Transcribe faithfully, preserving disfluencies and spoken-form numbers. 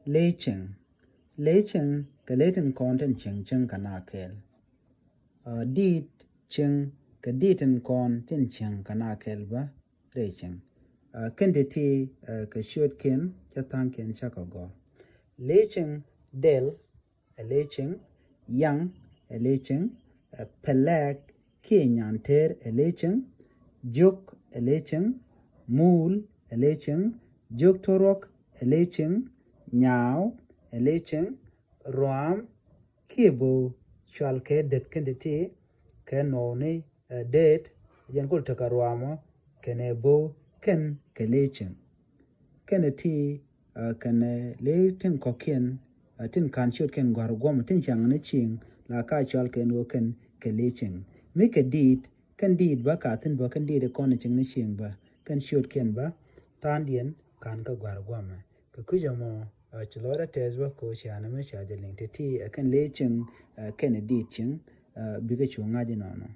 Ley cieŋ. Ley cieŋ kɛ ley tin kɔn tin cieŋ cieŋ kɛ na kɛɛl. Diit cieŋ kɛ diit tin kɔn tin cieŋ kɛ na kɛɛl bä rɛy cieŋ. Kɛn ti ti kɛ ciötkiɛn cä tha̱a̱ŋkiɛn cä kɛ gɔ̱r. Ley cieŋ dɛl ɛ ley cieŋ, yaŋ ɛ ley cieŋ, pɛlɛɛk kiɛ nyan teer ɛ ley cieŋ, jiök ɛ ley cieŋ, muul ɛ ley cieŋ, jiök to̱ruɔk ɛ ley cieŋ, nyaaw ɛ ley cieŋ, ruaam kiɛ bo̱o̱ cual kɛ det kɛn ti ti kɛ nuɔɔni deet. Jɛn kul tekɛ ruaamɔ kɛnɛ bo̱o̱ kɛn kɛ ley cieŋ. Kɛnɛ ti kɛnɛ ley tin kɔ̱kiɛn tin ka̱n ciötkiɛn gɔ̱a̱r guɔ̱mɛ tin ciaŋ ni cieŋ la ka cual kɛn wä kɛn kɛ ley cieŋ. Mi kɛ diit kɛn diit bä ka thin bä kɛn diit kɔn cieŋ ni cieŋ bä kɛn ciötkiɛn bä tha̱a̱ŋdiɛn ka̱n kä gɔ̱a̱r guɔ̱mɛ. Kɛ kui̱c ɛmɔ ci lɔcdä tɛth bä ko ciaŋ ni mi ca jɛ liŋ ti ti ɛ kɛn ley cieŋ kɛnɛ diit cieŋ bikɛ cu ŋa̱c inɔnɔ.